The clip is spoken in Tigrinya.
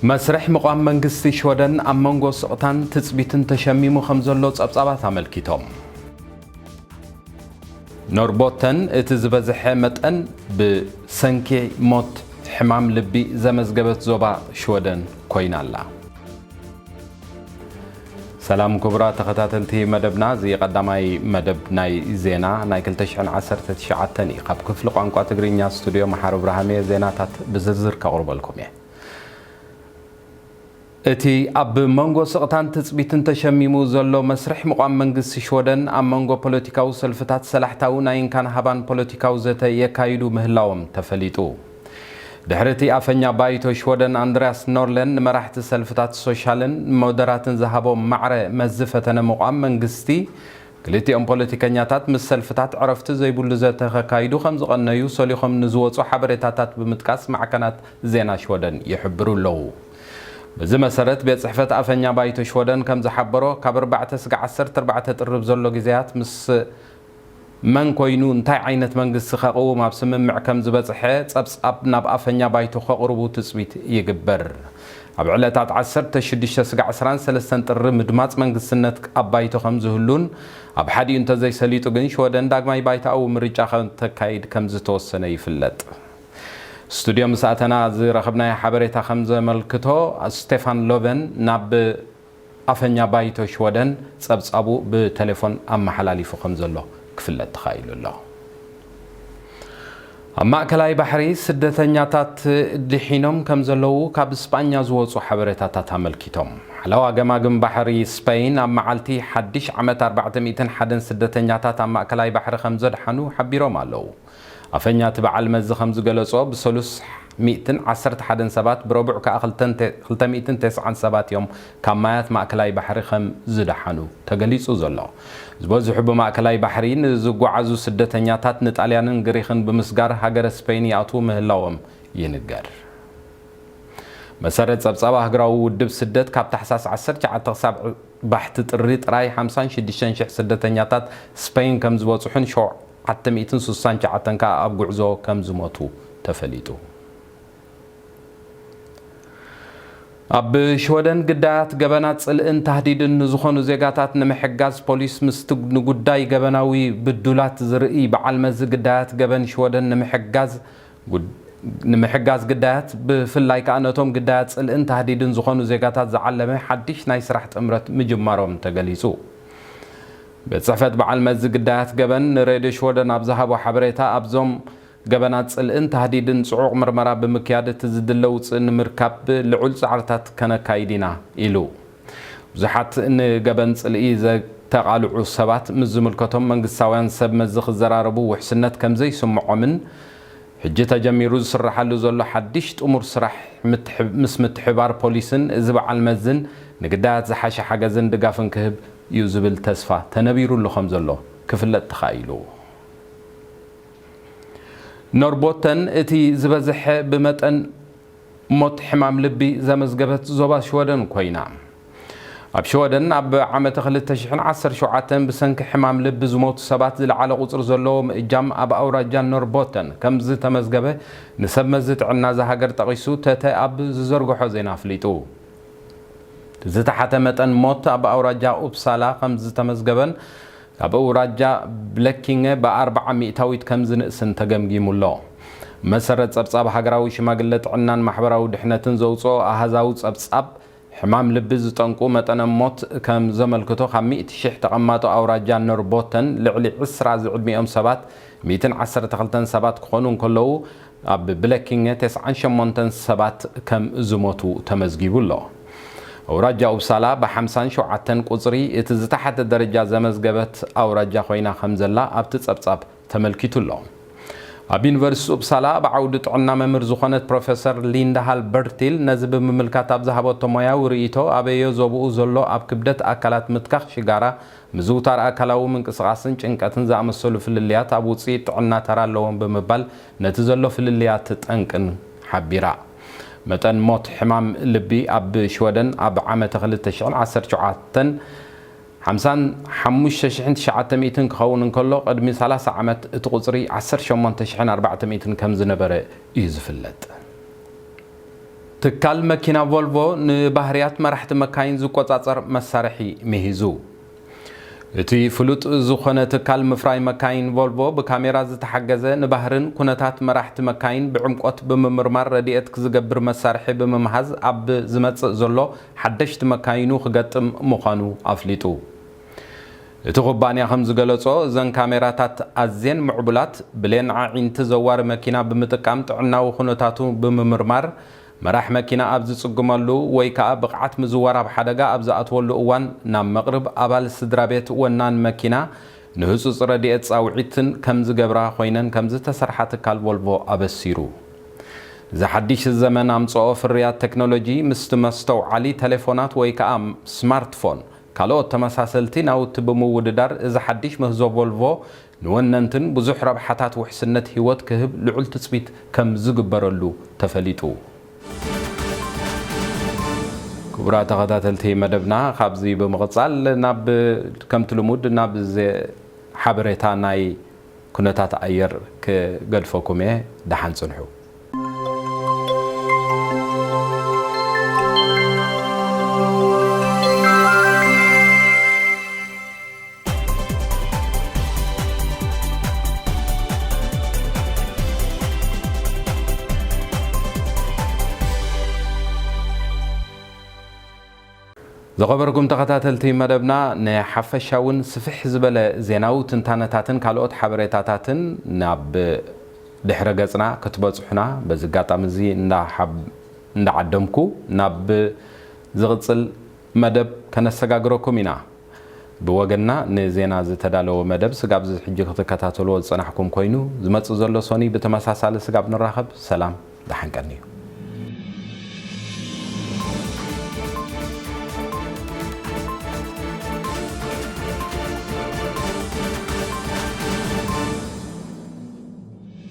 መስርሕ ምቋም መንግስቲ ሽወደን ኣብ መንጎ ስቕታን ትጽቢትን ተሸሚሙ ከም ዘሎ ጸብጻባት ኣመልኪቶም። ኖርቦተን እቲ ዝበዝሐ መጠን ብሰንኪ ሞት ሕማም ልቢ ዘመዝገበት ዞባ ሽወደን ኮይና ኣላ። ሰላም ክቡራት ተኸታተልቲ መደብና፣ እዚ ቀዳማይ መደብ ናይ ዜና ናይ ክልተ ሽሕን ዓሰርተ ትሽዓተን እዩ። ካብ ክፍሊ ቋንቋ ትግርኛ ስቱድዮ መሓሪ ብርሃም እየ። ዜናታት ብዝርዝር ከቕርበልኩም እየ። እቲ ኣብ መንጎ ስቕታን ትጽቢትን ተሸሚሙ ዘሎ መስርሕ ምቋም መንግስቲ ሽወደን፣ ኣብ መንጎ ፖለቲካዊ ሰልፍታት ሰላሕታዊ ናይ እንካን ሃባን ፖለቲካዊ ዘተ የካይዱ ምህላዎም ተፈሊጡ። ድሕሪ እቲ ኣፈኛ ባይቶ ሽወደን ኣንድሪያስ ኖርለን ንመራሕቲ ሰልፍታት ሶሻልን ሞደራትን ዝሃቦ ማዕረ መዚ ፈተነ ምቋም መንግስቲ፣ ክልቲኦም ፖለቲከኛታት ምስ ሰልፍታት ዕረፍቲ ዘይብሉ ዘተ ከካይዱ ከም ዝቐነዩ ሰሊኾም ንዝወጹ ሓበሬታታት ብምጥቃስ ማዕከናት ዜና ሽወደን ይሕብሩ ኣለዉ። በዚ መሰረት፣ ቤት ጽሕፈት ኣፈኛ ባይቶ ሽወደን ከም ዝሓበሮ፣ ካብ ኣርባዕተ ስጋዕ ዓሰርተ ኣርባዕተ ጥሪ ኣብ ዘሎ ግዜያት ምስ መን ኮይኑ እንታይ ዓይነት መንግስቲ ከቕውም ኣብ ስምምዕ ከም ዝበጽሐ ጸብጻብ ናብ ኣፈኛ ባይቶ ከቕርቡ ትጽቢት ይግበር። ኣብ ዕለታት ዓሰርተ ሽዱሽተ ስጋዕ ዕስራን ሰለስተን ጥሪ ምድማጽ መንግስትነት ኣብ ባይቶ ከም ዝህሉን፣ ኣብ ሓዲኡ እንተዘይሰሊጡ ግን ሽወደን ዳግማይ ባይቶኣዊ ምርጫ ከም ተካይድ ከም ዝተወሰነ ይፍለጥ። ስቱድዮ ምስ ኣተና ዝረኸብናዮ ሓበሬታ ከም ዘመልክቶ፣ ስቴፋን ሎቨን ናብ ኣፈኛ ባይቶ ሽወደን ጸብጻቡ ብቴሌፎን ኣመሓላሊፉ ከም ዘሎ ክፍለጥ ተኻኢሉ ኣሎ። ኣብ ማእከላይ ባሕሪ ስደተኛታት ድሒኖም ከም ዘለዉ ካብ ስጳኛ ዝወጹ ሓበሬታታት ኣመልኪቶም። ሓለዋ ገማግም ባሕሪ ስፐይን ኣብ መዓልቲ ሓድሽ ዓመት ኣርባዕተ ሚእትን ሓደን ስደተኛታት ኣብ ማእከላይ ባሕሪ ከም ዘድሓኑ ሓቢሮም ኣለዉ። ኣፈኛ እቲ በዓል መዚ ከም ዝገለጾ፣ ብሰሉስ ሚእትን ዓሰርተ ሓደን ሰባት፣ ብረቡዕ ከኣ ክልተ ሚእትን ተስዓን ሰባት እዮም ካብ ማያት ማእከላይ ባሕሪ ከም ዝደሓኑ ተገሊጹ ዘሎ። ዝበዝሑ ብማእከላይ ባሕሪ ንዝጓዓዙ ስደተኛታት ንጣልያንን ግሪኽን ብምስጋር ሃገረ ስፔን ይኣትዉ ምህላዎም ይንገር። መሰረት ጸብጻብ ኣህግራዊ ውድብ ስደት፣ ካብ ታሕሳስ ዓሰርተ ትሽዓተ ክሳብ ባሕቲ ጥሪ ጥራይ ሓምሳን ሽዱሽተን ሽሕ ስደተኛታት ስፔን ከም ዝበጽሑን ሸውዓተ ሚእትን ስሳን ትሽዓተን ከኣ ኣብ ጉዕዞ ከም ዝሞቱ ተፈሊጡ። ኣብ ሽወደን ግዳያት ገበናት ጽልእን ታህዲድን ንዝኾኑ ዜጋታት ንምሕጋዝ ፖሊስ ምስቲ ንጉዳይ ገበናዊ ብዱላት ዝርኢ በዓል መዚ ግዳያት ገበን ሽወደን ንምሕጋዝ ጉድ-፣ ንምሕጋዝ ግዳያት፣ ብፍላይ ከኣ ነቶም ግዳያት ጽልእን ታህዲድን ዝኾኑ ዜጋታት ዝዓለመ ሓድሽ ናይ ስራሕ ጥምረት ምጅማሮም ተገሊጹ። ቤት ጽሕፈት በዓል መዚ ግዳያት ገበን ንሬድዮ ሽወደን ኣብ ዝሃቦ ሓበሬታ፣ ኣብዞም ገበናት ጽልእን ታህዲድን ጽዑቕ ምርመራ ብምክያድ፣ እቲ ዝድለ ውጽእ ንምርካብ ልዑል ጻዕርታት ከነካይድ ኢና ኢሉ። ብዙሓት ንገበን ጽልኢ ዘተቓልዑ ሰባት ምስ ዝምልከቶም መንግስታውያን ሰብ መዚ ክዘራረቡ ውሕስነት ከም ዘይስምዖምን፣ ሕጂ ተጀሚሩ ዝስረሓሉ ዘሎ ሓድሽ ጥሙር ስራሕ ምትሕ-፣ ምስ ምትሕብባር ፖሊስን እዚ በዓል መዝን ንግዳያት ዝሓሸ ሓገዝን ድጋፍን ክህብ እዩ ዝብል ተስፋ ተነቢሩሉ ከም ዘሎ ክፍለጥ ተኻኢሉ። ኖርቦተን እቲ ዝበዝሐ ብመጠን ሞት ሕማም ልቢ ዘመዝገበት ዞባ ሽወደን ኮይና። ኣብ ሽወደን ኣብ ዓመተ ክልተ ሽሕን ዓሰርተ ሸውዓተን ብሰንኪ ሕማም ልቢ ዝሞቱ ሰባት ዝለዓለ ቁጽሪ ዘለዎ ምእጃም ኣብ ኣውራጃ ኖርቦተን ከም ዝተመዝገበ ንሰብ መዚ ጥዕና እዛ ሃገር ጠቒሱ ተተ ኣብ ዝዘርግሖ ዜና ኣፍሊጡ። ዝተሓተ መጠን ሞት ኣብ ኣውራጃ ኡፕሳላ ከም ዝተመዝገበን ካብ ኣውራጃ ብለኪንገ ብኣርብዓ ሚእታዊት ከም ዝንእስን ተገምጊሙ ኣሎ። መሰረት ጸብጻብ ሃገራዊ ሽማግለ ጥዕናን ማሕበራዊ ድሕነትን ዘውጽኦ ኣሃዛዊ ጸብጻብ፣ ሕማም ልቢ ዝጠንቁ መጠነ ሞት ከም ዘመልክቶ፣ ካብ ሚእቲ ሽሕ ተቐማጦ ኣውራጃ ኖርቦተን ልዕሊ ዕስራ ዝዕድሚኦም ሰባት፣ ሚእትን ዓሰርተ ክልተን ሰባት ክኾኑ እንከለዉ፣ ኣብ ብለኪንገ ተስዓን ሸሞንተን ሰባት ከም ዝሞቱ ተመዝጊቡ ኣሎ። ኣውራጃ ኡፕሳላ ብሓምሳን ሸውዓተን ቁጽሪ እቲ ዝተሓተ ደረጃ ዘመዝገበት ኣውራጃ ኮይና ከም ዘላ ኣብቲ ጸብጻብ ተመልኪቱ ኣሎ። ኣብ ዩኒቨርሲቲ ኡፕሳላ ኣብ ዓውዲ ጥዕና መምህር ዝኾነት ፕሮፌሰር ሊንዳ ሃልበርቲል፣ ነዚ ብምምልካት ኣብ ዝሃበቶ ሞያዊ ርእይቶ፣ ኣበዮ ዞባኡ ዘሎ ኣብ ክብደት ኣካላት ምትካኽ ሽጋራ፣ ምዝውታር ኣካላዊ ምንቅስቓስን ጭንቀትን ዝኣመሰሉ ፍልልያት ኣብ ውጽኢት ጥዕና ተራ ኣለዎም ብምባል፣ ነቲ ዘሎ ፍልልያት ጠንቅን ሓቢራ። መጠን ሞት ሕማም ልቢ ኣብ ሽወደን ኣብ ዓመተ ክልተ ሽሕን ዓሰርተ ሸውዓተን ሓምሳን ሓሙሽተ ሽሕን ትሽዓተ ሚእትን ክኸውን እንከሎ፣ ቅድሚ ሰላሳ ዓመት እቲ ቁጽሪ ዓሰርተ ሸሞንተ ሽሕን ኣርባዕተ ሚእትን ከም ዝነበረ እዩ ዝፍለጥ። ትካል መኪና ቮልቮ ንባህርያት መራሕቲ መካይን ዝቆጻጸር መሳርሒ ምሂዙ። እቲ ፍሉጥ ዝኾነ ትካል ምፍራይ መካይን ቮልቮ ብካሜራ ዝተሓገዘ ንባህርን ኩነታት መራሕቲ መካይን ብዕምቆት ብምምርማር ረድኤት ክዝገብር መሳርሒ ብምምሃዝ ኣብ ዝመጽእ ዘሎ ሓደሽቲ መካይኑ ክገጥም ምዃኑ ኣፍሊጡ። እቲ ኩባንያ ከም ዝገለጾ፣ እዘን ካሜራታት ኣዝየን ምዕቡላት፣ ብሌን ኣዒንቲ ዘዋሪ መኪና ብምጥቃም ጥዕናዊ ኩነታቱ ብምምርማር፣ መራሕ መኪና ኣብ ዝጽግመሉ ወይ ከኣ ብቕዓት ምዝዋር ኣብ ሓደጋ ኣብ ዝኣትወሉ እዋን ናብ መቕርብ ኣባል ስድራ ቤት ወናን መኪና ንህጹጽ ረድኤት ጻውዒትን ከም ዝገብራ ኮይነን ከም ዝተሰርሓ ትካል ቮልቮ ኣበሲሩ። እዚ ሓድሽ ዘመን ኣምጽኦ ፍርያት ቴክኖሎጂ ምስቲ መስተውዓሊ ቴሌፎናት ወይ ከኣ ስማርትፎን ካልኦት ተመሳሰልቲ ናውቲ ብምውድዳር፣ እዚ ሓድሽ ምህዞ ቮልቮ ንወነንትን ብዙሕ ረብሓታት ውሕስነት ህይወት ክህብ ልዑል ትጽቢት ከም ዝግበረሉ ተፈሊጡ። ክቡራት ተኸታተልቲ መደብና፣ ካብዚ ብምቕጻል ናብ፣ ከምቲ ልሙድ፣ ናብ ዘ-፣ ሓበሬታ ናይ ኩነታት ኣየር ክገድፈኩም እየ። ደሓን ጽንሑ። ዝኸበርኩም ተኸታተልቲ መደብና፣ ንሓፈሻውን ስፍሕ ዝበለ ዜናዊ ትንታነታትን ካልኦት ሓበሬታታትን ናብ ድሕረ ገጽና ክትበጽሑና በዚ ኣጋጣሚ እዚ እንዳሓብ-፣ እንዳዓደምኩ፣ ናብ ዝቕጽል መደብ ከነሰጋግረኩም ኢና። ብወገንና ንዜና ዝተዳለወ መደብ ስጋብ እዚ ሕጂ ክትከታተልዎ ዝጸናሕኩም ኮይኑ፣ ዝመጽእ ዘሎ ሶኒ ብተመሳሳሊ ስጋብ ንራኸብ፣ ሰላም፣ ደሓን ቀንዩ።